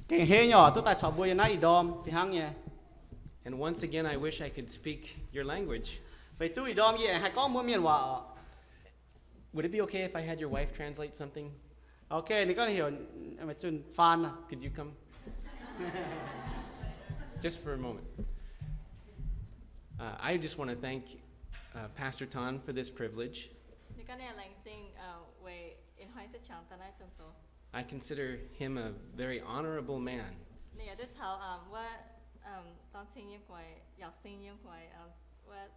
Gengh hei nyei oc, duqv daaih caux mbuo yiem naaiv ih ndorm fih hnangv nyei. And once again, I wish I could speak your language. Feix duqv ih ndorm yie aengx haih gorngv mbuo mienh waac oc. Would it be okay if I had your wife translate something? Ok, ninh gorngv ninh heuc meih zunh faan. Could you come? Just for a moment. Uh, I just want to thank uh, Pastor Tan for this privilege. Ninh gorngv ninh laengz zingh weic ih hnoi duqv qangx daaih naaiv zong doz. I consider him a very honorable man. Ninh yaac duqv caux wuov dorng cing yiem guaix, yaac sing yiem guaix, wuov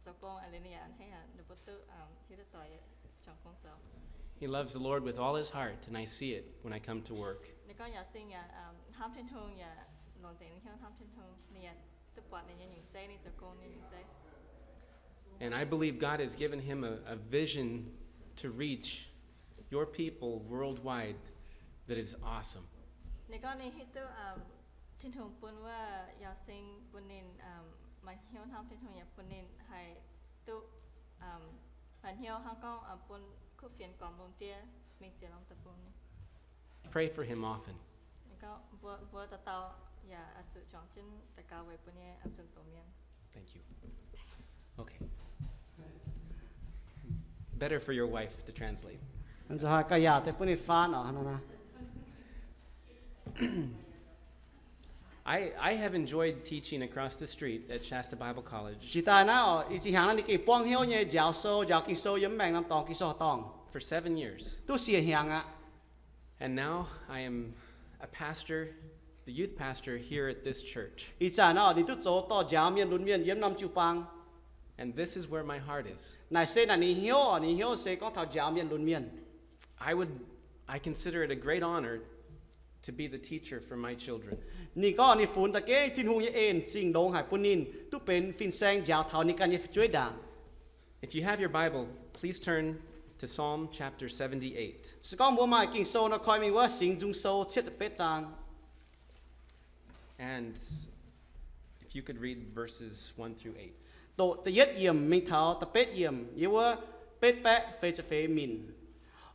zoux gong a'hneiv, ninh mbuo duqv hiuv duqv doic juangc gong zoux. He loves the Lord with all his heart, and I see it when I come to work. Ninh gorngv yaac sing yaac hnamv Tin-Hungh, yaac longc nzengc ninh hnyouv hnamv Tin-Hungh. Ninh yaac duqv buatc ninh nyei nyungc zeiv, ninh zoux gong nyei nyungc zeiv. And I believe God has given him a, a vision to reach your people worldwide that is awesome. Ninh gorngv ninh hiuv duqv Tin-Hungh bun wuov yaac sing bun ninh maaih hnyouv hnamv Tin-Hungh, yaac bun ninh haih duqv maaih hnyouv hnangv gorngv bun kuv fienx gormx lungh ndiev mingh zienx norm deic-bung. Pray for him often. Ninh gorngv mbuo, mbuo dauh dauh yaac oix zuqc juangc jienv daux gaux weic mbuo nyei zunh doz mienh. Thank you. Okay. Better for your wife to translate. Nzunc haaix gauh yaauc deix bun ninh faan oc. I, I have enjoyed teaching across the street at Shasta Bible College. Jiex daaih naaiv oc, ih zinh hnyangx naaiv ninh gengh buangv hnyouv nyei njaaux sou, njaaux Ging-Sou yiem mv maengx norm dorngx Ging-Sou dorngh for seven years. Duqv siec hnyangx aqv. And now I am a pastor, the youth pastor here at this church. Ih zanc naaiv oc, ninh duqv zoux dorh njaaux mienh lunx mienh yiem norm jiu-baang. And this is where my heart is. Naaic se naaic ninh hnyouv oc, ninh hnyouv se gorngv taux njaaux mienh lunx mienh. I would, I consider it a great honor to be the teacher for my children. Ninh gorngv ninh funx da'gengh Tin-Hungh nyei en zingh longx haic bun ninh duqv benx fin-saeng njaaux taux ninh ganh nyei fu'jueiv ndaangc. If you have your Bible, please turn to Psalm chapter seventy-eight. Se gorngv mbuo maaih Ging-Sou nor, koi mingh wuov Singx Nzung Sou cietv ziepc betv zaang. And if you could read verses one through eight. Doqc da'yietv yiemc mingh taux da'betv yiemc, yiem wuov betv baeqv feix ziepc feix minc.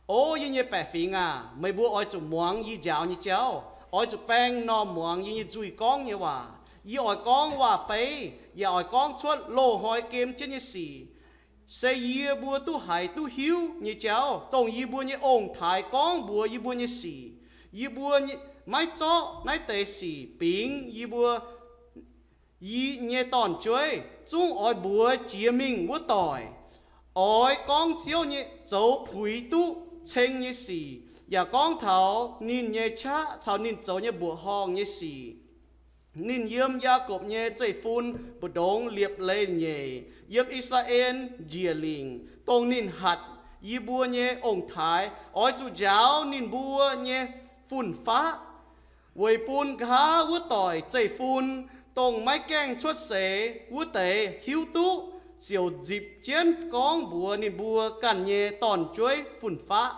O yie nyei baeqc fingx aac, meih mbuo oix zuqc muangx yie njaaux nyei jauv. Oix zuqc baeng m'normh muangx yie nyei nzuih gorngv nyei waac. Yie oix gorngv waac-beiv, yaac oix gorngv cuotv loz-hnoi gem jienv nyei sic. Se yie mbuo duqv haiz duqv hiuv nyei jauv, dongh yie mbuo nyei ong-taaix gorngv mbuox yie mbuo nyei sic. Yie mbuo maiv zorqv naaiv deix sic bingx yie mbuo, yie nyei dorn-jueiv, zungv oix mbuox jiex mingh wuov doic. Oix gorngv Ziouv nyei zoux puix duqv ceng nyei sic, yaac gorngv taux ninh nyei qaqv caux ninh zoux nyei mbuoqc horngh nyei sic. Ninh yiem Yaakopv nyei zeiv-fun mbu'ndongx liepc leiz-nyeic, yiem I^saa^laa^en njiec lingc, dongh ninh hatc yie mbuo nyei ong-taaix, oix zuqc njaaux ninh mbuo nyei fun-faqv. Weic bun nqa'haav wuov doic zeiv-fun, dongh maiv gaengh cuotv seix wuov deix hiuv duqv, ziouc nzipc jienv gorngv mbuox ninh mbuo ganh nyei dorn-jueiv fun-faqv.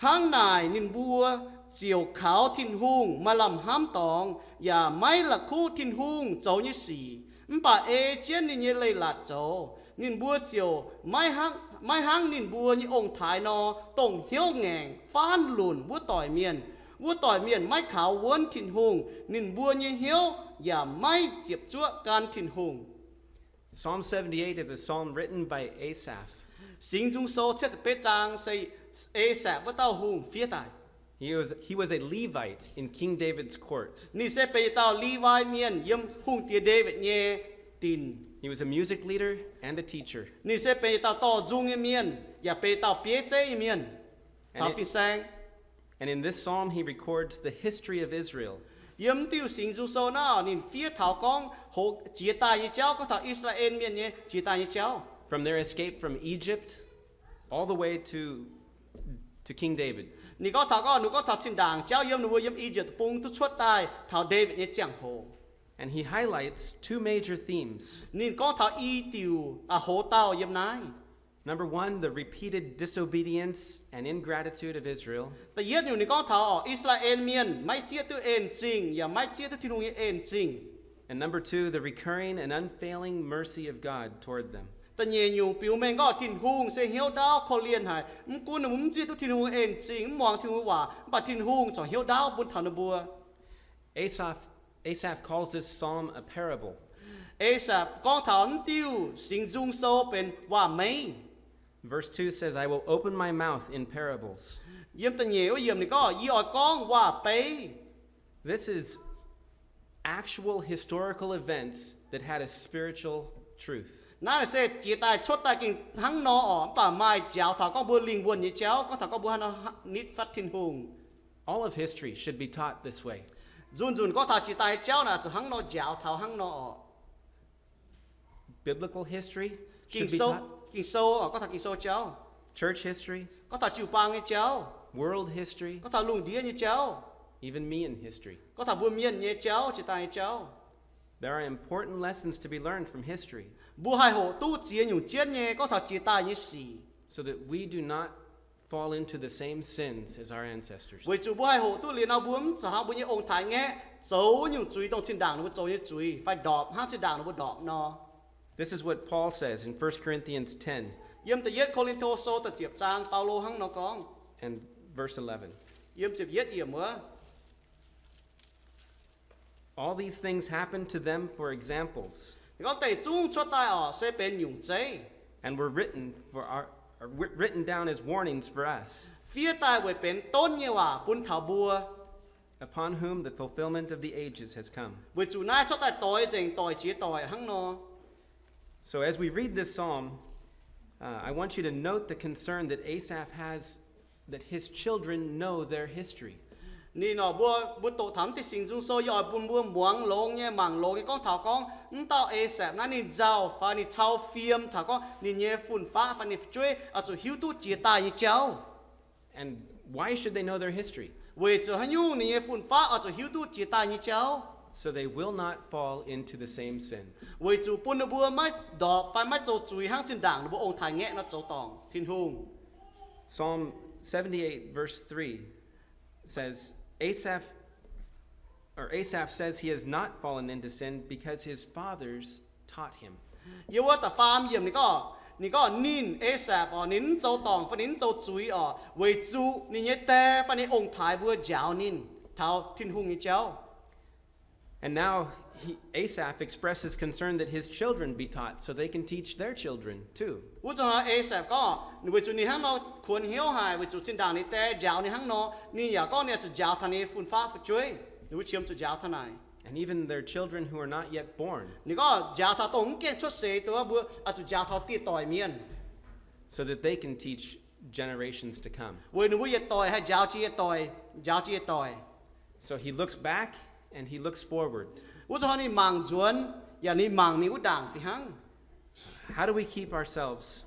Hnangv naaic ninh mbuo ziouc kaux Tin-Hungh maaih lamh hnamv dorngx, yaac maiv la'kuqv Tin-Hungh zoux nyei sic, mv baac ei jienv ninh nyei leiz-latc zoux. Ninh mbuo ziouc maiv hnangv, maiv hnangv ninh mbuo nyei ong-taaix nor, dongh hnyouv ngaengc faanv lunc wuov doic mienh. Wuov doic mienh maiv kaux wuonv Tin-Hungh, ninh mbuo nyei hnyouv yaac maiv ziepc zuoqv gan Tin-Hungh. Psalm seventy-eight is a psalm written by Asaph. Singx Nzung Sou cietv ziepc betv zaang se Asaph wuov dauh hungh fiev daaih. He was, he was a Levite in King David's court. Ninh se benx yietc dauh Liwai Mienh yiem hungh diex Ndaawitv nyei dinc. He was a music leader and a teacher. Ninh se benx yietc dauh dorh nzung nyei mienh, yaac benx dauh bieiv zeiv nyei mienh, caux fin-saeng. And in this psalm, he records the history of Israel. Yiem diuh Singx Nzung Sou naaiv, ninh fiev taux gorngv hoz jiex daaih nyei jauv, gorngv taux I^saa^laa^en Mienh nyei jiex daaih nyei jauv. From their escape from Egypt all the way to, to King David. Ninh gorngv taux, gorngv, ninh gorngv taux zinh ndaangc jauv yiem ninh mbuo yiem I^yipv Deic-Bung duqv cuotv daaih taux Ndaawitv nyei ziangh hoc. And he highlights two major themes. Ninh gorngv taux i diuc hoz dauh yiem naaiv. Number one, the repeated disobedience and ingratitude of Israel. Da'yietv nyungc ninh gorngv taux I^saa^laa^en Mienh maiv zieqv duqv en-zingh yaac maiv zieqv duqv Tin-Hungh nyei en-zingh. And number two, the recurring and unfailing mercy of God toward them. Da'nyeic nyungc biux mengh gorngv Tin-Hungh se hnyouv ndaauv korv-lienh haic. Mv gunv ninh mbuo mv zieqv duqv Tin-Hungh en zingh, mv muangx Tin-Hungh waac, mv baac Tin-Hungh corc hnyouv ndaauv bun taux ninh mbuo. Asaph, Asaph calls this psalm a parable. Asaph gorngv taux naaiv diuh Singx Nzung Sou benx waac-meiv. Verse two says, I will open my mouth in parables. Yiem da'nyeic wuov yiemc ninh gorngv, Yie oix gorngv waac-beiv. This is actual historical events that had a spiritual truth. Naaiv se jiex daaih cuotv daaih gengh hnangv nor orqc, mv baac maaih njaaux taux gorngv mbuo lingh wuonh nyei jauv, gorngv taux gorngv mbuo haaix nor nitv fatv Tin-Hungh. All of history should be taught this way. Nzunc nzunc gorngv taux jiex daaih nyei jauv naaic zuqc hnangv nor njaaux taux hnangv nor orqc. Biblical history should be taught. Ging-Sou, gorngv taux Ging-Sou jauv. Church history. Gorngv taux jiu-baang nyei jauv. World history. Gorngv taux lungh ndiev nyei jauv. Even me in history. Gorngv taux mbuo mienh nyei jauv, jiex daaih nyei jauv. There are important lessons to be learned from history. Mbuo haih hoqc duqv ziex nyungc jienv nyei gorngv taux jiex daaih nyei sic. So that we do not fall into the same sins as our ancestors. Weic zuqc mbuo haih hoqc duqv liuz nor mbuo mv zuqc hnangv mbuo nyei ong-taaix-ngaeqv zoux nyungc zuiz dongh zinh ndaangc ninh mbuo zoux nyei zuiz, fai ndorpc hnangv zinh ndaangc ninh mbuo ndorpc nor. This is what Paul says in First Corinthians ten. Yiem da'yietv Ko^lin^to Sou da'ziepc zaang, Baulo hnangv nor gorngv. And verse eleven. Yiem ziepc yietv yiemc wuov. All these things happened to them for examples. Ninh gorngv deix zungv cuotv daaih orqc se benx nyungc zeiv. And were written for our, written down as warnings for us. Fiev daaih weic benx donv nyei waac bun taux mbuo. Upon whom the fulfillment of the ages has come. Weic zuqc naaiv cuotv daaih doix nzengc doic jiex doic hnangv nor. So as we read this psalm, uh, I want you to note the concern that Asaph has that his children know their history. Ninh nor mbuo, mbuo doqc taux naaiv deix Singx Nzung Sou yie oix bun mbuo muangx longx nyei, mangc longx nyei gorngv taux gorngv mv dauh Asaph naaiv ninh nzauh fai ninh cau fiem taux gorngv ninh nyei fun-faqv fai ninh fu'jueiv oix zuqc hiuv duqv jiex daaih nyei jauv. And why should they know their history? Weic zuqc haaix nyungc ninh nyei fun-faqv oix zuqc hiuv duqv jiex daaih nyei jauv? So they will not fall into the same sins. Weic zuqc bun ninh mbuo maiv ndorpc fai maiv zoux zuiz hnangv zinh ndaangc ninh mbuo ong-taaix-ngaeqv nor zoux dorngc Tin-Hungh. Psalm seventy-eight, verse three says, Asaph, or Asaph says he has not fallen into sin because his fathers taught him. Yiem wuov da'faam yiemc ninh gorngv, ninh gorngv ninh, Asaph orqc, ninh mv zoux dorngc fai ninh mv zoux zuiz orqc, weic zuqc ninh nyei die fai ninh ong-taaix mbuo njaaux ninh taux Tin-Hungh nyei jauv. And now he, Asaph expresses concern that his children be taught so they can teach their children too. Wuov zanc Asaph gorngv, weic zuqc ninh hnangv nor kuonx hnyouv haic, weic zuqc zinh ndaangc ninh die njaaux ninh hnangv nor, ninh yaac gorngv ninh oix zuqc njaaux taux ninh nyei fun-faqv fu'jueiv, ninh mbuo qiemx zuqc njaaux taux naaic. And even their children who are not yet born. Ninh gorngv njaaux taux dongh mv gaengh cuotv seix duqv mbuo oix zuqc njaaux taux dieh doic mienh. So that they can teach generations to come. Weic ninh mbuo yietc doic haih njaaux jiex yietc doic, njaaux jiex yietc doic. So he looks back and he looks forward. Wuov zanc ninh mangc nzuonx yaac ninh mangc mingh wuov ndaangc fih hnangv. How do we keep ourselves?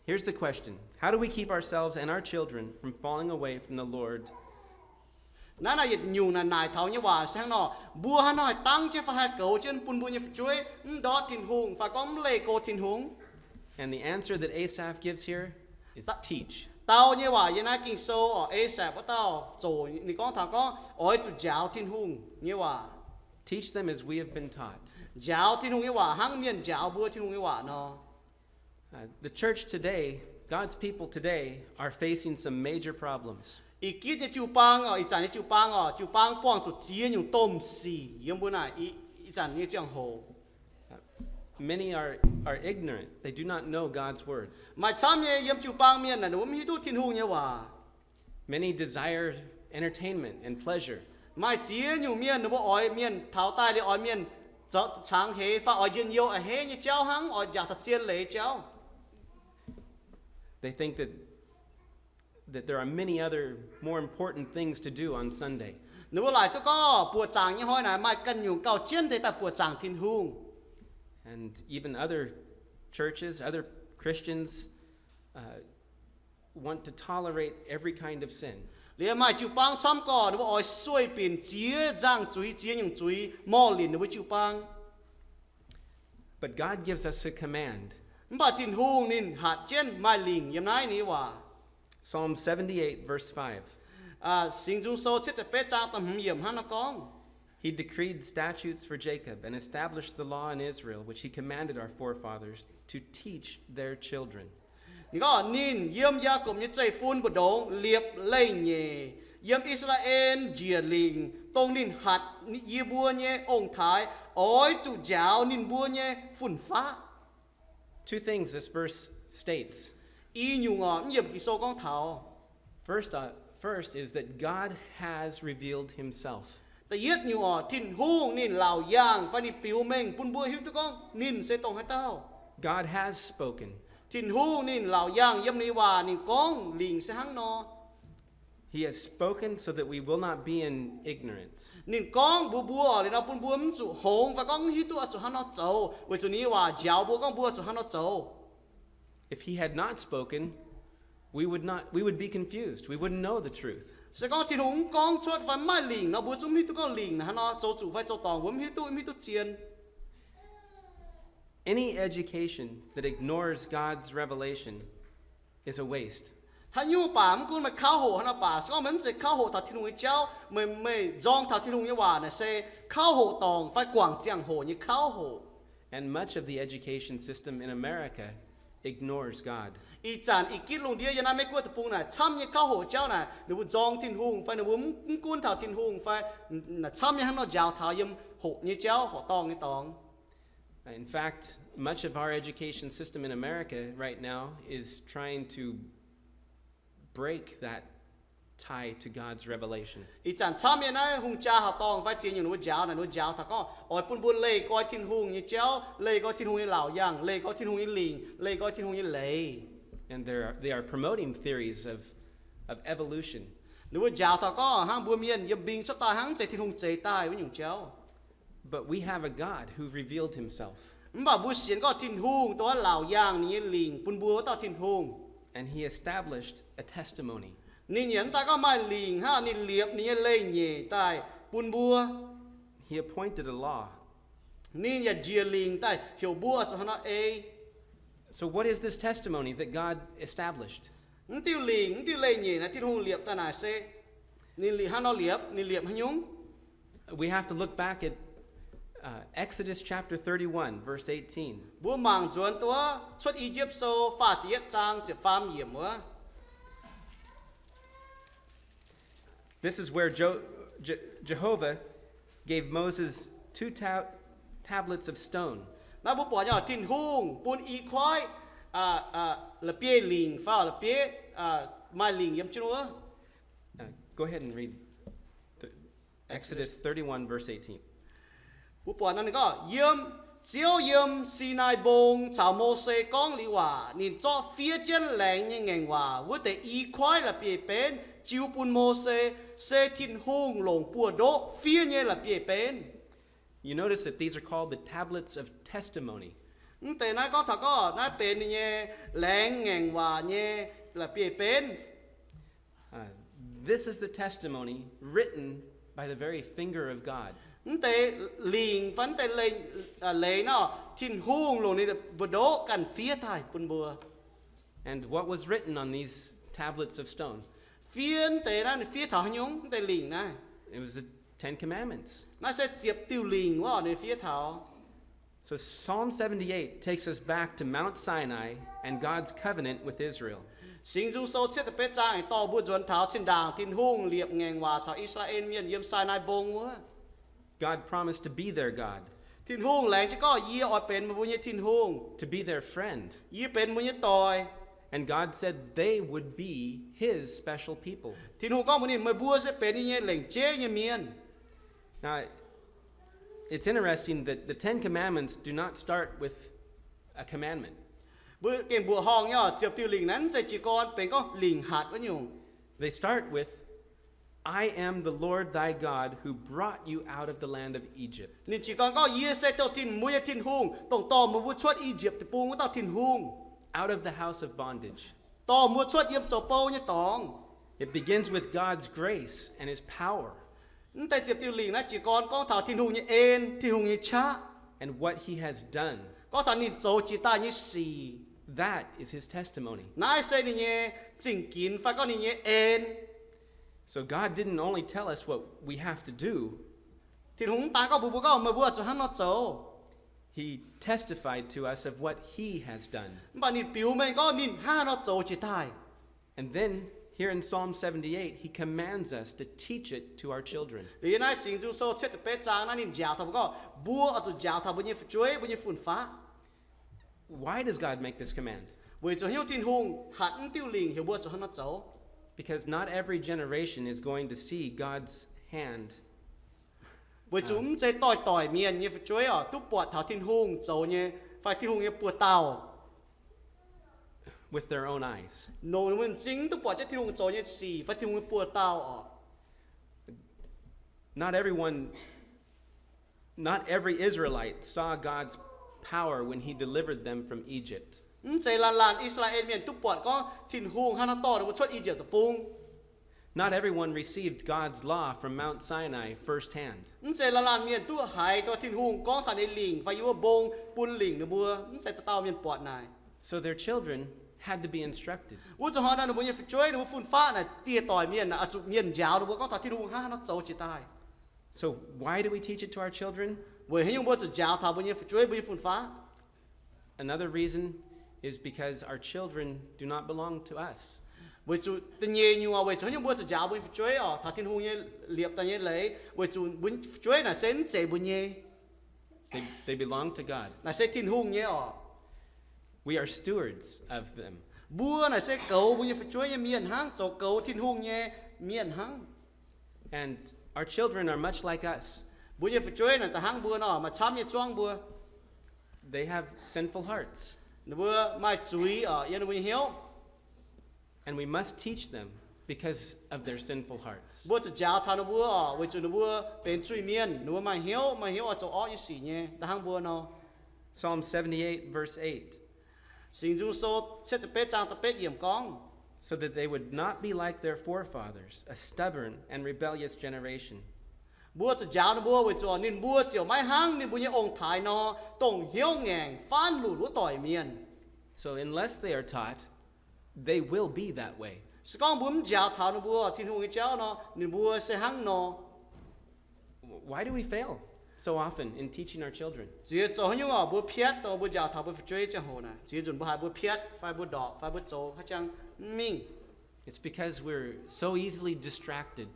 Here's the question. How do we keep ourselves and our children from falling away from the Lord? Naaiv naaic yietc nyungc naaic naaic taux nyei waac se hnangv nor, mbuo haaix nor haih dangv jienv fai haih goux jienv bun mbuo nyei fu'jueiv mv ndortv Tin-Hungh fai gorngv mv leih go Tin-Hungh? And the answer that Asaph gives here is teach. Dau nyei waac yiem naaiv Ging-Sou orqc, Asaph wuov dauh zoc ninh gorngv taux gorngv oix zuqc njaaux Tin-Hungh nyei waac. Teach them as we have been taught. Njaaux Tin-Hungh nyei waac hnangv mienh njaaux mbuo Tin-Hungh nyei waac nor. Uh, the church today, God's people today, are facing some major problems. Ih gitv nyei jiu-baang orqc, ih zanc nyei jiu-baang orqc, jiu-baang buangh zuqc ziex nyungc domh sic yiem mbuo naaic ih zanc nyei ziangh hoc. Many are, are ignorant. They do not know God's word. Maaih camv nyei yiem jiu-baang mienh naaic ninh mbuo mv hiuv duqv Tin-Hungh nyei waac. Many desire entertainment and pleasure. Maaih ziex nyungc mienh ninh mbuo oix mienh taux daaih liuz oix mienh cangx heix fai oix njien-youh a'hneiv nyei jauv hnangv, oix njaaux taux zien leiz jauv. They think that, that there are many other more important things to do on Sunday. Ninh mbuo laaic duqv gorngv buoqc zaangc nyei hnoi naaic maaih ganh nyungc gauh jienv deix daaih buoqc zaangc Tin-Hungh. And even other churches, other Christians, uh, want to tolerate every kind of sin. Liuz maaih jiu-baang camv gorqv ninh mbuo oix sueih binc ziex nzangh zuiz, ziex nyungc zuiz morh linc ninh mbuo jiu-baang. But God gives us a command. Mv baac Tin-Hungh ninh hatc jienv maaih lingc yiem naaiv ninh nyei waac. Psalm seventy-eight, verse five. Singx Nzung Sou cietv ziepc betv zaang da'hmz yiemc hnangv nor gorngv, He decreed statutes for Jacob and established the law in Israel, which he commanded our forefathers to teach their children. Ninh gorngv ninh yiem Yaakopv nyei zeiv fun mbu'ndongx liepc leiz-nyeic, yiem I^saa^laa^en njiec lingc, dongh ninh hatc yie mbuo nyei ong-taaix, oix zuqc njaaux ninh mbuo nyei fun-faqv. Two things this verse states. I nyungc oc, mv yiemc Ging-Sou gorngv taux. First, uh, first is that God has revealed himself. Da'yietv nyungc oc, Tin-Hungh ninh laauc yaangh fai ninh biux mengh bun mbuo hiuv duqv gorngv ninh se dongh haaix dauh. God has spoken. Tin-Hungh ninh laauc yaangh yiem ninh nyei waac ninh gorngv lingc se hnangv nor. He has spoken so that we will not be in ignorance. Ninh gorngv mbuox mbuo liuz nor bun mbuo mv zuqc hngongx fai gorngv mv hiuv duqv oix zuqc hnangv nor zoux, weic zuqc ninh nyei waac njaaux mbuo gorngv mbuo zuqc hnangv nor zoux. If he had not spoken, we would not, we would be confused. We wouldn't know the truth. Se gorngv Tin-Hungh mv gorngv cuotv fai mv maaih lingc nor, mbuo zungv mv hiuv duqv gorngv lingc hnangv nor, zoux zuqc fai zoux dorngc mbuo mv hiuv duqv, mv hiuv duqv zien. Any education that ignores God's revelation is a waste. Haaix nyungc baac mv gunv meih kauv hoqc haaix nor baac, se gorngv meih mv zeiz kauv hoqc taux Tin-Hungh nyei jauv, meih, meih nzorng taux Tin-Hungh nyei waac naaic se kauv hoqc dorngc fai guangc ziangh hoc nyei kauv hoqc. And much of the education system in America ignores God. Ih zanc ih gitv lungh ndiev yiem naaiv Meiv Guoqv deic-bung naaic camv nyei kauv hoqc jauv naaic, ninh mbuo nzorng Tin-Hungh fai ninh mbuo mv, mv gunv taux Tin-Hungh fai naaic camv nyei hnangv nor njaaux taux yiem hoqc nyei jauv, hoqc dorngh nyei dorngx. In fact, much of our education system in America right now is trying to break that tie to God's revelation. Ih zanc camv nyei naaiv hungh jaa hoqc dorngh fai ziex nyungc ninh mbuo njaaux naaic, ninh mbuo njaaux taux gorngv oix bun mbuo leih goi Tin-Hungh nyei jauv, leih goi Tin-Hungh nyei laauc yaangh, leih goi Tin-Hungh nyei lingc, leih goi Tin-Hungh nyei leiz. And they're, they are promoting theories of, of evolution. Ninh mbuo njaaux taux gorngv hnangv mbuo mienh yiem mbing cuotv daaih hnangv zeiz Tin-Hungh zeix daaih wuov nyungc jauv. But we have a God who revealed himself. Mv baac mbuo sienx gorngv Tin-Hungh dongh wuov laauc yaangh ninh nyei lingc bun mbuo wuov dauh Tin-Hungh. And he established a testimony. Ninh yaac mv daaih gorngv maaih lingc hnangv, ninh liepc ninh nyei leiz-nyeic daaih bun mbuo. He appointed a law. Ninh yaac njiec lingc daaih heuc mbuo zuqc hnangv nor ei. So what is this testimony that God established? Mv diuh lingc, mv diuh leiz-nyeic naaiv Tin-Hungh liepc daaih naaic se ninh liepc hnangv nor liepc, ninh liepc haaix nyungc? We have to look back at, uh, Exodus chapter thirty-one, verse eighteen. Mbuo mangc nzuonx duqv Cuotv I^yipv Sou faah ziepc yietv zaang ziepc faam yiemc wuov. This is where Jo-, Je-, Jehovah gave Moses two ta-, tablets of stone. Naaiv mbuo buatc nyei Tin-Hungh bun i kuaaiv la'bieiv lingc fai la'bieiv maaih lingc yiem jienv wuov. Uh, go ahead and read the Exodus thirty-one, verse eighteen. Mbuo buatc nor ninh gorngv, yiem, Ziouv yiem Sinaai Mbong caux Mose gorngv liuz waac, ninh zorqv fiev jienv laengz nyei ngaengc waac wuov deix i kuaaiv la'bieiv-benv jiu bun Mose, se Tin-Hungh longc buoz-ndoqv fiev nyei la'bieiv-benv. You notice that these are called the tablets of testimony. Mv deix naaiv gorngv taux gorngv naaiv benx ninh nyei laengz ngaengc waac nyei la'bieiv-benv. Uh, this is the testimony written by the very finger of God. Mv deix lingc fai mv deix leiz, leiz nor, Tin-Hungh longc ninh mbu'ndoqv ganh fiev daaih bun mbuo. And what was written on these tablets of stone? Fiev mv deix naaiv ninh fiev taux haaix nyungc? Mv deix lingc naaiv. It was the Ten Commandments. Naaiv se ziepc diuh lingc wuov ninh fiev taux. So Psalm seventy-eight takes us back to Mount Sinai and God's covenant with Israel. Singx Nzung Sou cietv ziepc betv zaang aengx dorh mbuo nzuonx taux zinh ndaangc Tin-Hungh liepc ngaengc waac caux I^saa^laa^en Mienh yiem Sainaai Mbong wuov. God promised to be their God. Tin-Hungh laengz jienv gorngv, Yie oix benx meih mbuo nyei Tin-Hungh. To be their friend. Yie benx mbuo nyei doic. And God said they would be his special people. Tin-Hungh gorngv mbuox ninh, Meih mbuo se benx yie nyei lengc jeiv nyei mienh. Now, it's interesting that the Ten Commandments do not start with a commandment. Mbuo gengh mbuoqc horngh nyei, ziepc diuh lingc naaiv mv zeiz jiez gorn benx gorngv lingc hatc wuov nyungc. They start with, I am the Lord thy God who brought you out of the land of Egypt. Ninh jiez gorn gorngv, Yie se dongh Tin-, mbuo nyei Tin-Hungh, dongh dorh meih mbuo cuotv I^yipv Deic-Bung wuov dauh Tin-Hungh. Out of the house of bondage. Dorh mbuo cuotv yiem zoux bou nyei dorngx. It begins with God's grace and his power. Mv deix ziepc diuh lingc naaiv jiez gorn gorngv taux Tin-Hungh nyei en, Tin-Hungh nyei qaqv. And what he has done. Gorngv taux ninh zoux jiex daaih nyei sic. That is his testimony. Naaiv se ninh nyei zingh ginx fai gorngv ninh nyei en. So God didn't only tell us what we have to do, Tin-Hungh mv daan gorngv mbuox mbuo gorngv meih mbuo zuqc hnangv nor zoux. He testified to us of what he has done. Mv baac ninh biux mengh gorngv ninh hnangv haaix nor zoux jiex daaih. And then, here in Psalm seventy-eight, he commands us to teach it to our children. Liuz yiem naaiv Singx Nzung Sou cietv ziepc betv zaang naaiv ninh njaaux taux mbuo gorngv, mbuo oix zuqc njaaux taux mbuo nyei fu'jueiv, mbuo nyei fun-faqv. Why does God make this command? Weic zuqc haaix nyungc Tin-Hungh hatc mv diuh lingc heuc mbuo zuqc hnangv nor zoux? Because not every generation is going to see God's hand. Weic zuqc mv zeiz doix-doic mienh nyei fu'jueiv oc duqv buatc taux Tin-Hungh zoux nyei, fai Tin-Hungh nyei buoz-dauh with their own eyes. Nongc ninh mbuo m'zing duqv buatc jienv Tin-Hungh zoux nyei sic fai Tin-Hungh nyei buoz-dauh oc. Not everyone, not every Israelite saw God's power when he delivered them from Egypt. Mv zeiz laanh laanh I^saa^laa^en Mienh duqv buatc gorngv Tin-Hungh hnangv haaix nor dorh ninh mbuo cuotv I^yipv Deic-Bung. Not everyone received God's law from Mount Sinai firsthand. Mv zeiz laanh laanh mienh duqv haiz taux Tin-Hungh gorngv taux ninh nyei lingc fai yiem wuov mbong bun lingc ninh mbuo. Mv zeiz dauh dauh mienh buatc naaic. So their children had to be instructed. Wuov zuqc hnoi nor ninh mbuo nyei fu'jueiv, ninh mbuo fun-faqv naaic, dieh doic mienh naaic, oix zuqc mienh njaaux ninh mbuo gorngv taux Tin-Hungh hnangv haaix nor zoux jiex daaih. So why do we teach it to our children? Weic haaix nyungc mbuo zuqc njaaux taux mbuo nyei fu'jueiv, mbuo nyei fun-faqv? Another reason is because our children do not belong to us. Weic zuqc da'nyeic nyungc, weic zuqc haaix nyungc mbuo zuqc njaaux mbuo nyei fu'jueiv oc taux Tin-Hungh nyei liepc daaih nyei leiz, weic zuqc mbuo fu'jueiv naaic se mv zeiz mbuo nyei. They, they belong to God. Naaic se Tin-Hungh nyei oc. We are stewards of them. Mbuo naaic se goux mbuo nyei fu'jueiv nyei mienh hnangv, zoux goux Tin-Hungh nyei mienh hnangv. And our children are much like us. Mbuo nyei fu'jueiv naaic da'hnangv mbuo nor, maaih camv nyei zuangv mbuo. They have sinful hearts. Ninh mbuo maaih zuiz oc yiem ninh mbuo nyei hnyouv. And we must teach them because of their sinful hearts. Mbuo zuqc njaaux taux ninh mbuo oc, weic zuqc ninh mbuo benx zuiz mienh, ninh mbuo maaih hnyouv, maaih hnyouv oix zoux orqv nyei sic nyei, da'hnangv mbuo nor. Psalm seventy-eight, verse eight. Singx Nzung Sou cietv ziepc betv zaang da'betv yiemc gorngv, So that they would not be like their forefathers, a stubborn and rebellious generation. Mbuo zuqc njaaux ninh mbuo weic zuqc ninh mbuo ziouc maiv hnangv ninh mbuo nyei ong-taaix nor, dongh hnyouv ngaengc faanv lunc wuov doic mienh. So unless they are taught, they will be that way. Se gorngv mbuo mv njaaux taux ninh mbuo Tin-Hungh nyei jauv nor, ninh mbuo se hnangv nor. Why do we fail so often in teaching our children? Ziex zoux haaix nyungc oc mbuo piatv dongh mbuo njaaux taux mbuo fu'jueiv ziangh hoc naaic? Ziex nzunc mbuo haiz mbuo piatv fai mbuo ndorpc fai mbuo zoux haaix jang mv mingh. It's because we're so easily distracted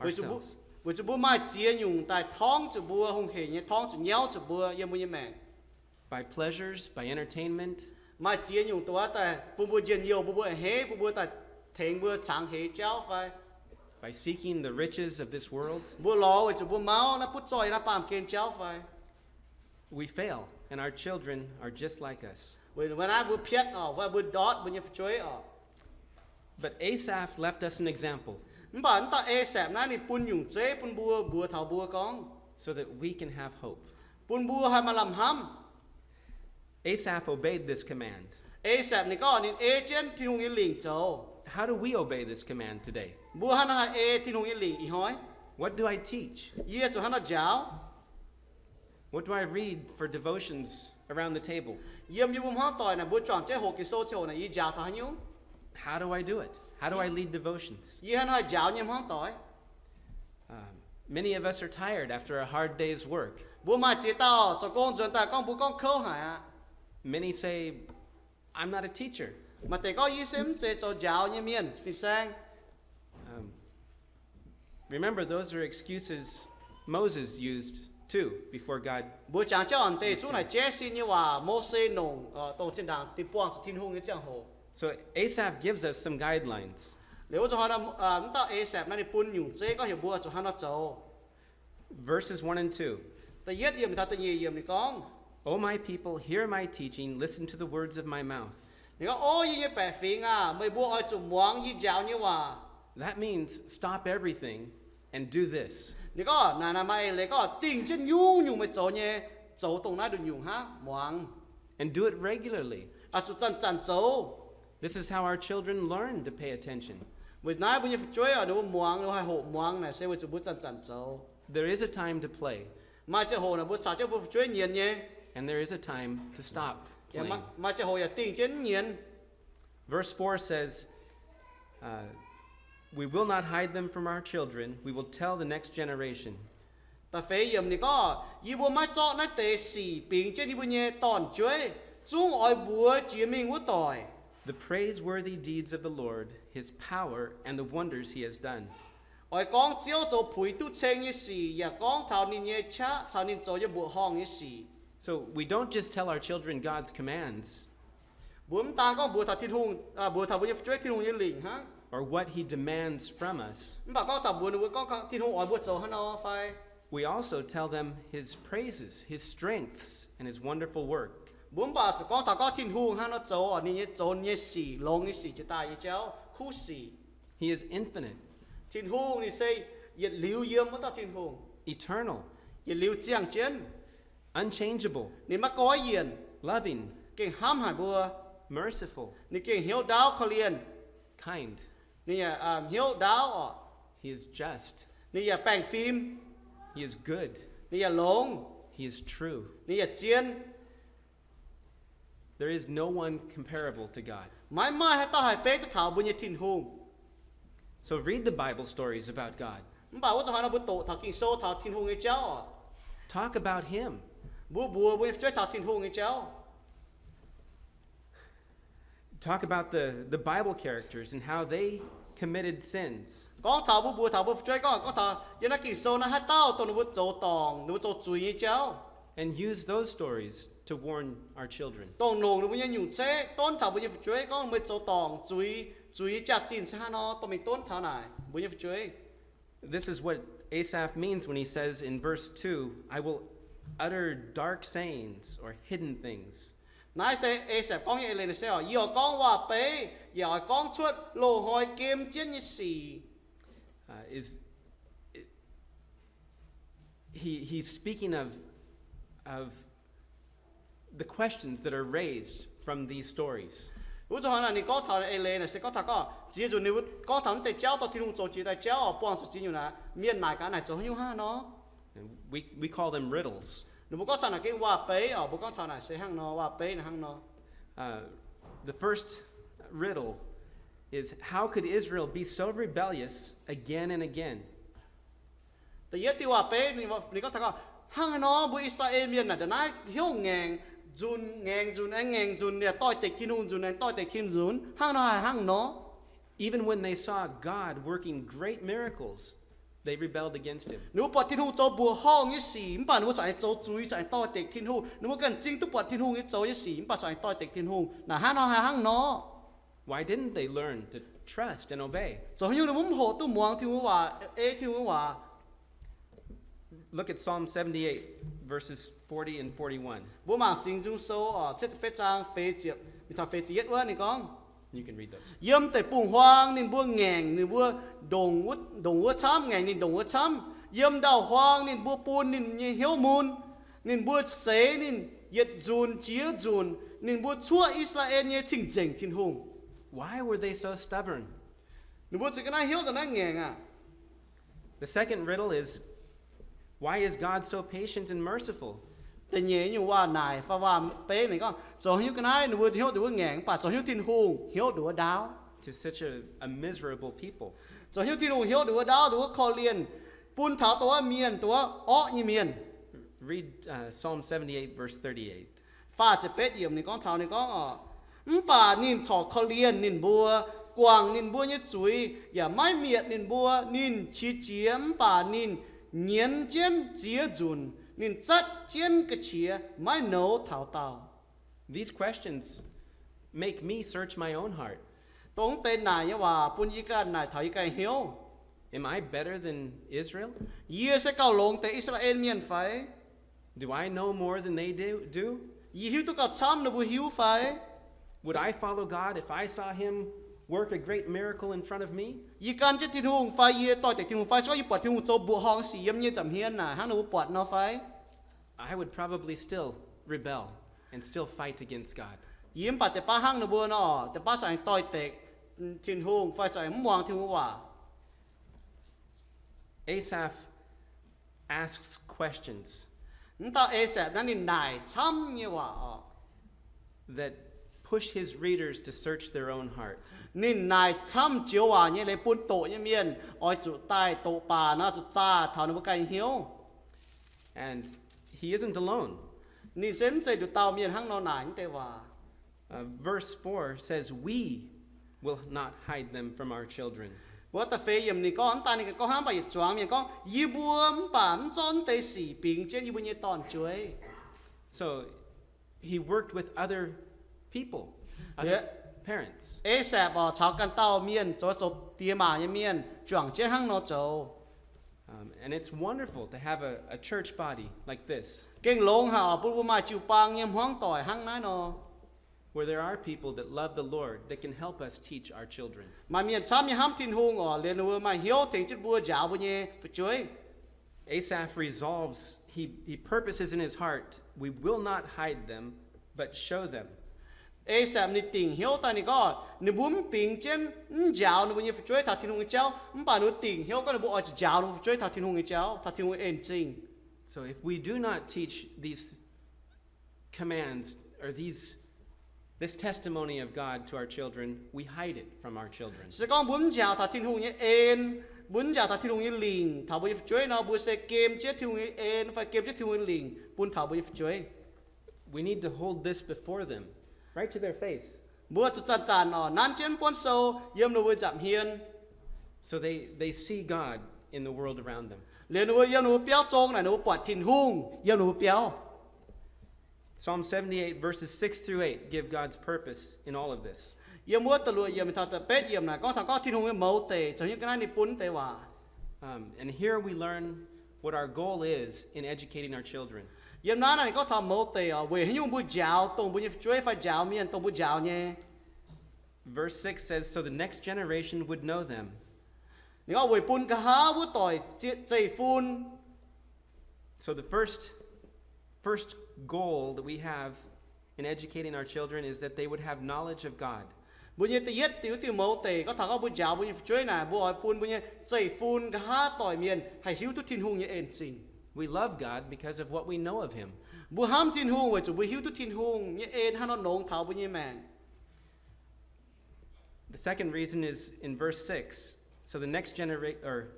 ourselves. Weic zuqc mbuo maaih ziex nyungc daaih torngv zuqc mbuo, hungh heic nyei torngv zuqc, nyauv zuqc mbuo yiem mbuo nyei maengc. By pleasures, by entertainment. Maaih ziex nyungc dongh wuov daaih bun mbuo njien-youh, bun mbuo a'hneiv, bun mbuo daaih tengx mbuo cangx heix jauv fai. By seeking the riches of this world. Mbuo lorz weic zuqc mbuo mauv naaiv butv zoih naaiv baamh gen jauv fai. We fail, and our children are just like us. Weic naaiv mbuo piatv oc, fai mbuo ndortv mbuo nyei fu'jueiv oc. But Asaph left us an example. Mv baac mv dauh Asaph naaiv ninh bun nyungc zeiv bun mbuo mbuox taux mbuo gorngv, so that we can have hope. Bun mbuo haih maaih lamh hnamv. Asaph obeyed this command. Asaph ninh gorngv ninh ei jienv Tin-Hungh nyei lingc zoux. How do we obey this command today? Mbuo hnangv haaix nor haih ei Tin-Hungh nyei lingc ih hnoi? What do I teach? Yie zuqc hnangv haaix nor njaaux? What do I read for devotions around the table? Yiem yie mbuo hmuangv doic naaic mbuo juangc jienv hoqc Ging-Sou ziangh hoc naaic yie njaaux taux haaix nyungc? How do I do it? How do I lead devotions? Yie hnangv haaix nor haih njaaux nyei hmuangv doic? Many of us are tired after a hard day's work. Mbuo maaih ziex dauh zoux gong nzuonx daaih gorngv mbuo gorngv kouv haic aqv. Many say, I'm not a teacher. Maaih deix gorngv yie se mv zeiz zoux njaaux nyei mienh fin-saeng. Remember, those are excuses Moses used too before God. Mbuo jangx jienv oc deix zungv naaic jaiv sin nyei waac Mose nongc, dongh zinh ndaangc deic-buangh zuqc Tin-Hungh nyei ziangh hoc. So Asaph gives us some guidelines. Liuz wuov zuqc hnoi mv dauh Asaph naaiv ninh bun nyungc zeiv gorngv heuc mbuo zuqc hnangv nor zoux. Verses one and two. Da'yietv yiemc taux da'nyeic yiemc ninh gorngv, O my people, hear my teaching, listen to the words of my mouth. Ninh gorngv, O yie nyei baeqc fingx aah! Meih mbuo oix zuqc muangx yie njaaux nyei waac. That means stop everything and do this. Ninh gorngv naaic naaic maaih eix leiz gorngv dingh jienv nyungc-nyungc meih zoux nyei, zoux dongh naaiv nduqc nyungc hnangv, muangx. And do it regularly. Oix zuqc zanc-zanc zoux. This is how our children learn to pay attention. Weic naaiv mbuo nyei fu'jueiv oc ninh mbuo muangx, ninh mbuo haih hoqc muangx naaic se weic zuqc mbuo zanc-zanc zoux. There is a time to play. Maaih ziangh hoc naaic mbuo caux jienv mbuo fu'jueiv nyienz nyei. And there is a time to stop playing. Maaih ziangh hoc yaac dingh jienv mv nyienz. Verse four says, uh, We will not hide them from our children. We will tell the next generation. Da'feix yiemc ninh gorngv, yie mbuo maiv zorqv naaiv deix sic bingx jienv yie mbuo nyei dorn-jueiv, zungv oix mbuox jiex mingh wuov doic. The praiseworthy deeds of the Lord, his power, and the wonders he has done. Oix gorngv Ziouv zoux puix duqv ceng nyei sic, yaac gorngv taux ninh nyei qaqv caux ninh zoux nyei mbuoqc horngh nyei sic. So we don't just tell our children God's commands. Mbuo mv daan gorngv mbuox taux Tin-Hungh, mbuox taux mbuo nyei fu'jueiv Tin-Hungh nyei lingc hnangv, or what he demands from us. Mv baac gorngv taux mbuox ninh mbuo gorngv Tin-Hungh oix mbuo zoux haaix nor fai. We also tell them his praises, his strengths, and his wonderful work. Mbuo mv baac zuqc gorngv taux gorngv Tin-Hungh hnangv nor zoux, ninh nyei zoux nyei sic, longx nyei sic, jiex daaih nyei jauv, kuv sic. He is infinite, Tin-Hungh ninh se yietc liuz yiem wuov dauh Tin-Hungh, eternal, yietc liuz ziangh jienv, unchangeable, ninh maiv goiv yienc, loving, gengh hnamv haic mbuo, merciful, ninh gengh hnyouv ndaauv korv-lienh, kind, ninh yaac hnyouv ndaauv oc, he is just, ninh yaac baengh fim, he is good, ninh yaac longx, he is true, ninh yaac zien. There is no one comparable to God. Maiv maaih haaix dauh haih beiv duqv taux mbuo nyei Tin-Hungh. So read the Bible stories about God. Mv baac wuov zuqc hnangv nor mbuo doqc taux Ging-Sou taux Tin-Hungh nyei jauv oc. Talk about him. Mbuo mbuox mbuo nyei fu'jueiv taux Tin-Hungh nyei jauv. Talk about the, the Bible characters and how they committed sins. Gorngv taux mbuo mbuox taux mbuo fu'jueiv gorngv, gorngv taux yiem naaiv Ging-Sou naaiv haaix dauh dongh ninh mbuo zoux dorngc, ninh mbuo zoux zuiz nyei jauv. And use those stories to warn our children. Dongh longc ninh mbuo nyei nyungc ceqv donv taux mbuo nyei fu'jueiv gorngv meih zoux dorngc zuiz, zuiz nyei jaax-zinh se hnangv nor, dorh mingh donv taux naaic mbuo nyei fu'jueiv. This is what Asaph means when he says in verse two, I will utter dark sayings or hidden things. Naaiv se Asaph gorngv nyei eix leiz naaic se, yie oix gorngv waac-beiv, yaac oix gorngv cuotv loz-hnoi gem jienv nyei sic. Uh, is, he, he's speaking of, of the questions that are raised from these stories. Wuov zuqc hnangv naaic ninh gorngv taux eix leiz naaic se gorngv taux gorngv ziex nzunc ninh mbuo gorngv taux naaiv deix jauv, dorh Tin-Hungh zoux jiex daaih jauv oc, buangh zuqc ziex nyungc naaic, mienh naaic gaax naaic zoux haaix nyungc hnangv nor. And we, we call them riddles. Ninh mbuo gorngv taux naaic gengh waac-beiv oc, mbuo gorngv taux naaic se hnangv nor, waac-beiv naaic hnangv nor. Uh, the first riddle is, how could Israel be so rebellious again and again? Da'yietv diuh waac-beiv ninh gorngv taux gorngv, hnangv haaix nor mbuo I^saa^laa^en Mienh naaic ndongc naaiv hnyouv ngaengc nzunc, ngaengc nzunc aengx ngaengc nzunc, yaac doix-dekc Tin-Hungh nzunc aengx doix-dekc Tin-Hungh nzunc, hnangv nor haaix hnangv nor. Even when they saw God working great miracles, they rebelled against him. Ninh mbuo buatc Tin-Hungh zoux mbuoqc horngh nyei sic, mv baac ninh mbuo corc aengx zoux zuiz, corc aengx doix-dekc Tin-Hungh. Ninh mbuo ganh zingh duqv buatc Tin-Hungh nyei zoux nyei sic, mv baac corc aengx doix-dekc Tin-Hungh. Naaic hnangv nor haaix hnangv nor? Why didn't they learn to trust and obey? Zoux haaix nyungc ninh mbuo mv hoqc duqv muangx Tin-Hungh nyei waac, ei Tin-Hungh nyei waac? Look at Psalm seventy-eight, verses forty and forty-one. Mbuo mangc Singx Nzung Sou oc, cietv ziepc betv zaang feix ziepc, mingh taux feix ziepc yietv wuov ninh gorngv, You can read those. Yiem deic-bung-huaang ninh mbuo ngaengc ninh mbuo ndongc wuov, ndongc wuov camv, ngaengc ninh ndongc wuov camv. Yiem ndau-huaang ninh mbuo bun ninh nyei hnyouv mun. Ninh mbuo seix ninh yietc nzunc jiex nzunc. Ninh mbuo cuoqv I^saa^laa^en nyei Cing-Nzengc Tin-Hungh. Why were they so stubborn? Ninh mbuo zuqc ga'naaiv hnyouv ndongc naaiv ngaengc aqv. The second riddle is, why is God so patient and merciful Da'nyeic nyungc waac-naaic fai waac-beiv ninh gorngv, zoux haaix nyungc ga'naaiv ninh mbuo hnyouv ndongc wuov ngaengc, mv baac zoux haaix nyungc Tin-Hungh hnyouv ndongc wuov ndaauv to such a, a miserable people? Zoux haaix nyungc Tin-Hungh hnyouv ndongc wuov ndaauv, ndongc wuov korv-lienh, bun taux dongh wuov mienh, dongh wuov orqv nyei mienh? Read, uh, Psalm seventy-eight, verse thirty-eight. Faah ziepc betv yiemc ninh gorngv taux ninh gorngv oc, mv baac ninh corc korv-lienh ninh mbuo, guangc ninh mbuo nyei zuiz, yaac maiv mietc ninh mbuo. Ninh qiex jiez, mv baac ninh nyienz jienv ziex nzunc. Ninh zatv jienv ga'qiex, maiv nouz taux daauh. These questions make me search my own heart. Dongh deix naaic nyei waac bun yie ganh naaic taux yie ganh hnyouv. Am I better than Israel? Yie se gauh longx deix I^saa^laa^en Mienh fai? Do I know more than they do, do? Yie hiuv duqv gauh camv ninh mbuo hiuv fai? Would I follow God if I saw him work a great miracle in front of me? Yie gan jienv Tin-Hungh fai, yie doix-dekc Tin-Hungh fai, se gorngv yie buatc Tin-Hungh zoux mbuoqc horngh sic yiem yie nyei nza'hmien naaic hnangv ninh mbuo buatc nor fai? I would probably still rebel and still fight against God. Yie mv baac deix baav hnangv ninh mbuo nor, deix baav corc aengx doix-dekc Tin-Hungh fai corc aengx mv muangx Tin-Hungh waac. Asaph asks questions Mv dauh Asaph naaiv ninh naaic camv nyei waac oc. that push his readers to search their own heart. Ninh naaic camv joux waac nyei leiz bun doqc nyei mienh oix zuqc daaih doqc baac nor zuqc zaah taux ninh mbuo ganh hnyouv. And he isn't alone. Ninh se mv zeiz nduqc dauh mienh hnangv nor naaic naaiv deix waac. Uh, verse four says, "We will not hide them from our children." Mbuo da'feix yiemc ninh gorngv, mv daaih ninh gorngv hnangv, mv baac yietc zuangx mienh gorngv, yie mbuo mv baac mv zorqv naaiv deix sic bingx jienv yie mbuo nyei dorn-jueiv. So he worked with other people, other parents. Asaapc oc caux ganh dauh mienh zoux, zoux diex maac nyei mienh juangc jienv hnangv nor zoux. Um, and it's wonderful to have a, a church body like this, gengh longx haic oc bun mbuo maaih jiu-baang nyei hmuangv doic hnangv naaiv nor, where there are people that love the Lord that can help us teach our children. Maaih mienh camv nyei hnamv Tin-Hungh oc, liuz ninh mbuo maaih hnyouv tengx jienv mbuo njaaux mbuo nyei fu'jueiv. Asaph resolves, he, he purposes in his heart, "We will not hide them, but show them." Asaapc ninh dingc hnyouv daaih ninh gorngv, ninh mbuo mv bingx jienv mv njaaux ninh mbuo nyei fu'jueiv taux Tin-Hungh nyei jauv, mv baac ninh mbuo dingc hnyouv gorngv ninh mbuo oix zuqc njaaux ninh mbuo fu'jueiv taux Tin-Hungh nyei jauv, taux Tin-Hungh nyei en zingh. So if we do not teach these commands, or these, this testimony of God to our children, we hide it from our children. Se gorngv mbuo mv njaaux taux Tin-Hungh nyei en, mbuo mv njaaux taux Tin-Hungh nyei lingc taux mbuo nyei fu'jueiv nor, mbuo se gem jienv Tin-Hungh nyei en fai gem jienv Tin-Hungh nyei lingc bun taux mbuo nyei fu'jueiv. We need to hold this before them, right to their face. Mbuo zuqc zanc-zanc oc nanv jienv buonv sou yiem ninh mbuo nza'hmien, so they, they see God in the world around them. Liuz ninh mbuo yiem ninh mbuo biauv zong naaic ninh mbuo buatc Tin-Hungh yiem ninh mbuo biauv. Psalm seventy-eight, verses six through eight give God's purpose in all of this. Yiem wuov da'luoqc yiemc taux da'betv yiemc naaic gorngv taux gorngv Tin-Hungh nyei mouz deic, zoux hnyouv ga'naaiv ninh bun deix waac. Um, and here we learn what our goal is in educating our children. Yiem naaiv naaic ninh gorngv taux mouz deic oc, weic haaix nyungc mbuo njaaux dongh mbuo nyei fu'jueiv fai njaaux mienh dongh mbuo njaaux nyei. Verse six says, "So the next generation would know them." Ninh gorngv weic bun nqa'haav wuov doic zeiv-fun. So the first, first goal that we have in educating our children is that they would have knowledge of God. Mbuo nyei da'yietv diuh, diuh mouz deic gorngv taux gorngv mbuo njaaux mbuo nyei fu'jueiv naaic, mbuo oix bun mbuo nyei zeiv-fun nqa'haav doic mienh haih hiuv duqv Tin-Hungh nyei en zingh. We love God because of what we know of Him. Mbuo hnamv Tin-Hungh weic zuqc mbuo hiuv duqv Tin-Hungh nyei en hnangv nor nongx taux mbuo nyei maengc. The second reason is in verse six. So the next genera-, or,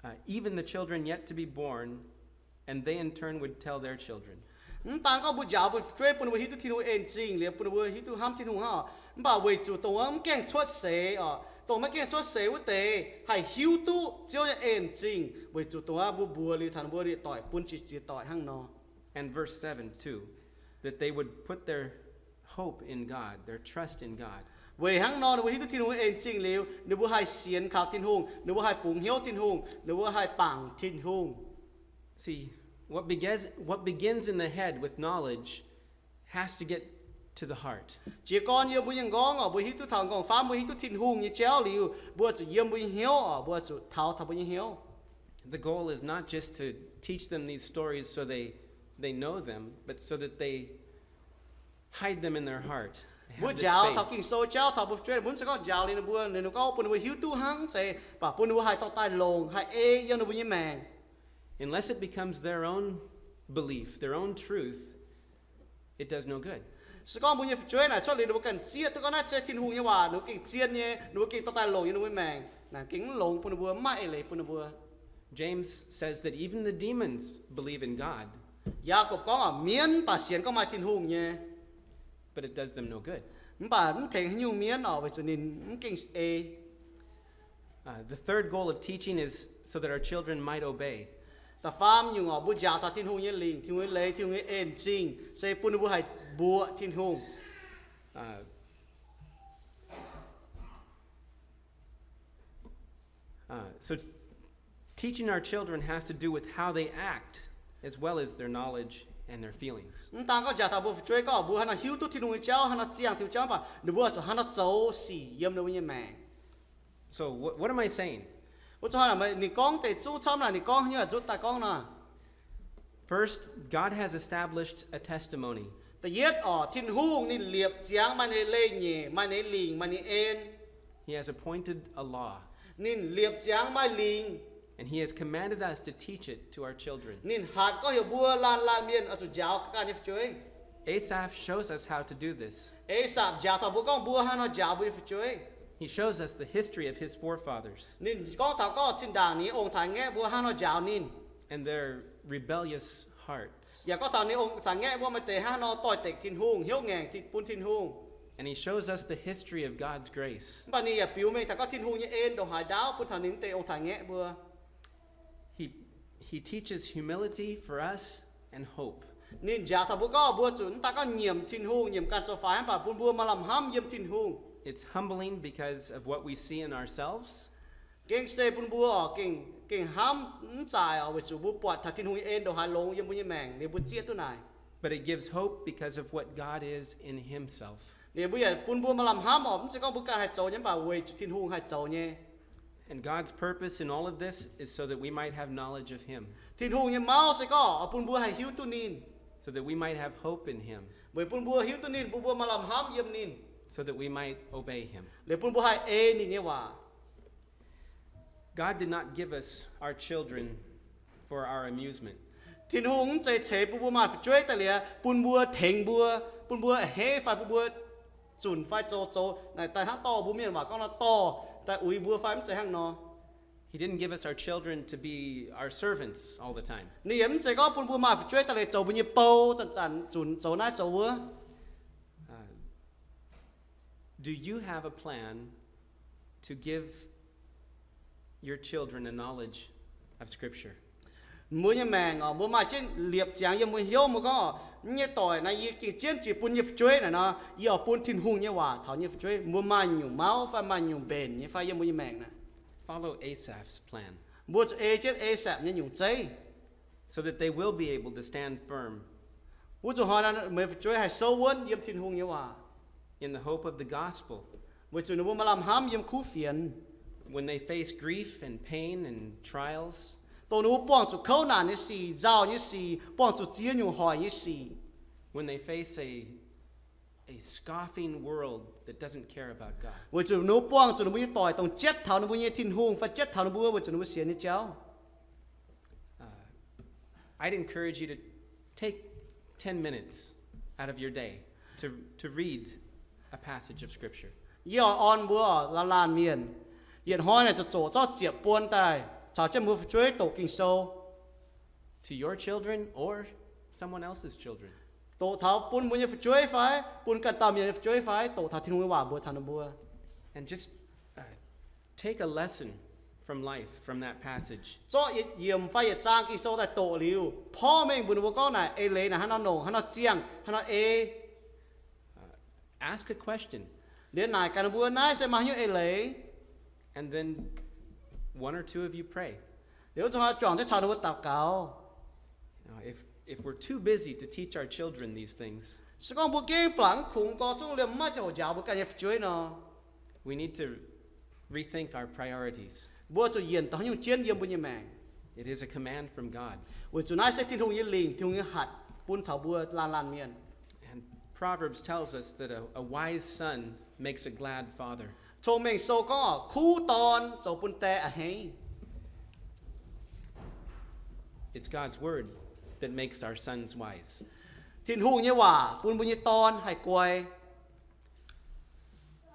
uh, even the children yet to be born, and they in turn would tell their children. Mv daan gorngv mbuo njaaux mbuo fu'jueiv bun ninh mbuo hiuv duqv Tin-Hungh en zingh liuz bun ninh mbuo hiuv duqv hnamv Tin-Hungh hnangv, mv baac weic zuqc dongh wuov mv gaengh cuotv seix oc, dongh maiv gaengh cuotv seix wuov deix haih hiuv duqv Ziouv nyei en zingh, weic zuqc dongh wuov mbuo mbuox liuz taux ninh mbuo yietc doic bun jiex yietc doic hnangv nor. And verse seven too, that they would put their hope in God, their trust in God. Weic hnangv nor ninh mbuo hiuv duqv Tin-Hungh en zingh liuz, ninh mbuo haih sienx kaux Tin-Hungh, ninh mbuo haih bungx hnyouv Tin-Hungh, ninh mbuo haih bangc Tin-Hungh. See, what begins, what begins in the head with knowledge has to get to the heart. Jiez gorn yiem mbuo nyei m'nqorngv oc, mbuo hiuv duqv taux m'nqorngv-famv, mbuo hiuv duqv Tin-Hungh nyei jauv liuz, mbuo zuqc yiem mbuo nyei hnyouv oc, mbuo zuqc taux taux mbuo nyei hnyouv. The goal is not just to teach them these stories so they, they know them, but so that they hide them in their heart. Mbuo njaaux taux Ging-Sou jauv taux mbuo fu'jueiv, mbuo mv zeiz gorngv njaaux liuz ninh mbuo, ninh mbuo gorngv bun ninh mbuo hiuv duqv hnangv zeiz, mv baac bun ninh mbuo haih dorh daaih longc, haih ei yiem ninh mbuo nyei maengc. Unless it becomes their own belief, their own truth, it does no good. Se gorngv mbuo nyei fu'jueiv naaic cuotv liuz ninh mbuo ganh zieqv duqv gorngv naaiv se Tin-Hungh nyei waac, ninh mbuo gengh zien nyei, ninh mbuo gengh dorh daaih longc yiem ninh mbuo maengc, naaic gengh mv longx bun ninh mbuo, mv maaih eix leiz bun ninh mbuo. James says that even the demons believe in God, Yaagorpc gorngv oc, mienv baac sienx gorngv maaih Tin-Hungh nyei, but it does them no good. Mv baac mv tengx haaix nyungc mienv oc, weic zuqc ninh mv gengh ei. Uh, the third goal of teaching is so that our children might obey. Da'faam nyungc oc, mbuo njaaux taux Tin-Hungh nyei lingc, Tin-Hungh nyei leiz, Tin-Hungh nyei en zingh, se bun ninh mbuo haih mbuoqc Tin-Hungh. Uh, Uh, so teaching our children has to do with how they act, as well as their knowledge and their feelings. Mv daan gorngv njaaux taux mbuo fu'jueiv gorngv mbuo haaix nor hiuv duqv Tin-Hungh nyei jauv, haaix nor ziangh Tin-Hungh jauv, mv baac ninh mbuo zuqc haaix nor zoux sic yiem ninh mbuo nyei maengc. So what, what am I saying? Wuov zuqc hnangv naaic, ninh gorngv deix zungv camv naaic, ninh gorngv nyei nzutv daaih gorngv nor. First, God has established a testimony. Da'yietv oc, Tin-Hungh ninh liepc ziangx maaih ninh nyei leiz-nyeic, maaih ninh nyei lingc, maaih ninh nyei en. He has appointed a law. Ninh liepc ziangx maaih lingc. And he has commanded us to teach it to our children. Ninh hatc gorngv heuc mbuo laanh laanh mienh oix zuqc njaaux ganh nyei fu'jueiv. Asaph shows us how to do this. Asaph njaaux taux mbuo gorngv mbuo haaix nor njaaux mbuo nyei fu'jueiv. He shows us the history of his forefathers. Ninh gorngv taux gorngv zinh ndaangc ninh nyei ong-taaix-ngaeqv mbuo haaix nor njaaux ninh. and their rebellious hearts. Yaac gorngv taux ninh ong-, zaangc ngaeqv mbuo maaih deix hnangv nor doix-dekc Tin-Hungh, hnyouv ngaengc bun Tin-Hungh. And he shows us the history of God's grace. Mv baac ninh yaac biux mengh taux gorngv Tin-Hungh nyei en ndongc haaix ndaauv bun taux ninh mv deix ong-taaix-ngaeqv mbuo. He, he teaches humility for us and hope. Ninh njaaux taux mbuo gorngv mbuo zuqc mv daaih gorngv nyiemc Tin-Hungh, nyiemc ganh zoux faix, mv baac bun mbuo maaih lamh hnamv yiem Tin-Hungh. It's humbling because of what we see in ourselves. Gengh se bun mbuo oc, gengh, gengh hnamv mv zaaix oc, weic zuqc mbuo buatc taux Tin-Hungh nyei en ndongc haaix longx yiem mbuo nyei maengc, liuz mbuo zieqv duqv naaic. But it gives hope because of what God is in himself. Liuz mbuo yaac bun mbuo maaih lamh hnamv oc, mv zeiz gorngv mbuo ganh haih zoux nyei, mv baac weic zuqc Tin-Hungh haih zoux nyei. And God's purpose in all of this is so that we might have knowledge of him. Tin-Hungh nyei mauv se gorngv oix bun mbuo haih hiuv duqv ninh. So that we might have hope in him. Weic bun mbuo hiuv duqv ninh, bun mbuo maaih lamh hnamv yiem ninh. So that we might obey him. Liuz bun mbuo haih ei ninh nyei waac. God did not give us our children for our amusement. Tin-Hungh mv zeiz ceix bun mbuo maaih fu'jueiv daaih liuz bun mbuo tengx mbuo, bun mbuo a'hneiv fai bun mbuo zunc fai zoux, zoux naaic daaih hnangv dorh mbuo mienh waac gorngv nor dorh daaih uix mbuo fai mv zeiz hnangv nor. He didn't give us our children to be our servants all the time. Ninh yaac mv zeiz gorngv bun mbuo maaih fu'jueiv daaih liuz zoux mbuo nyei bou, zanc-zanc zunc zoux naaiv zoux wuov. Do you have a plan to give your children a knowledge of Scripture? Mbuo nyei maengc oc, mbuo maaih jienv liepc ziangx yiem mbuo hnyouv, mbuo gorngv, mv nyei doic naaiv yie gengh jienv jiex bun nyei fu'jueiv naaic nor, yie oix bun Tin-Hungh nyei waac taux nyei fu'jueiv. Mbuo maaih nyungc mauv fai maaih nyungc mbenc nyei fai yiem mbuo nyei maengc naaic. Follow Asaph's plan. Mbuo zuqc ei jienv Asaph nyei nyungc zeiv. So that they will be able to stand firm. Wuov zuqc hnoi naaiv meih fu'jueiv haih souv wuonv yiem Tin-Hungh nyei waac. In the hope of the gospel. Weic zuqc ninh mbuo maaih lamh hnamv yiem kuv fienx. When they face grief and pain and trials. Dongh ninh mbuo buangh zuqc kouv naanc nyei sic, nzauh nyei sic, buangh zuqc ziex nyungc hoic nyei sic. When they face a, a scoffing world that doesn't care about God. Weic zuqc ninh mbuo buangh zuqc ninh mbuo nyei doic dongh jietv taux ninh mbuo nyei Tin-Hungh fai jietv taux ninh mbuo weic zuqc ninh mbuo sienx nyei jauv. I'd encourage you to take ten minutes out of your day to, to read a passage of Scripture. Yie oix orn mbuo laanh laanh mienh, yietc hnoi naaic zoqc zoqc zorqv ziepc buon daaih caux jienv mbuo fu'jueiv doqc Ging-Sou. To your children or someone else's children. Doqc taux bun mbuo nyei fu'jueiv fai bun ganh dauh mienh nyei fu'jueiv fai doqc taux Tin-Hungh nyei waac mbuox taux ninh mbuo. And just, uh, take a lesson from life from that passage. Zorqv yietc yiemc fai yietc zaang Ging-Sou daaih doqc liuz, porv mengh mbuox ninh mbuo gorngv naaic eix leiz naaic hnangv nor nongc, hnangv nor ziangh, hnangv nor ei. Ask a question. Liuz naaic gaax ninh mbuo, naaiv se maaih haaix nyungc eix leiz? And then one or two of you pray. Liuz wuov zuqc juangc jienv caux ninh mbuo daux gaux. If, if we're too busy to teach our children these things, se gorngv mbuo gengh blanc kungx gorx zungv liemh maiv ziangh hoc njaaux mbuo ganh nyei fu'jueiv nor, we need to rethink our priorities. Mbuo zuqc yienc dongh haaix nyungc jienv yiem mbuo nyei maengc. It is a command from God. Weic zuqc naaiv se Tin-Hungh nyei lingc, Tin-Hungh nyei hatc bun taux mbuo laanh laanh mienh. And Proverbs tells us that a, a wise son makes a glad father. Cong-Mengh Sou gorngv, kuv dorn zoux bun die a'hneiv. It's God's word that makes our sons wise. Tin-Hungh nyei waac bun mbuo nyei dorn haih guai.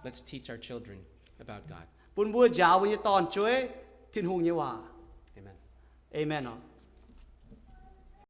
Let's teach our children about God. Bun mbuo njaaux mbuo nyei dorn-jueiv Tin-Hungh nyei waac. Amen. Amen oc.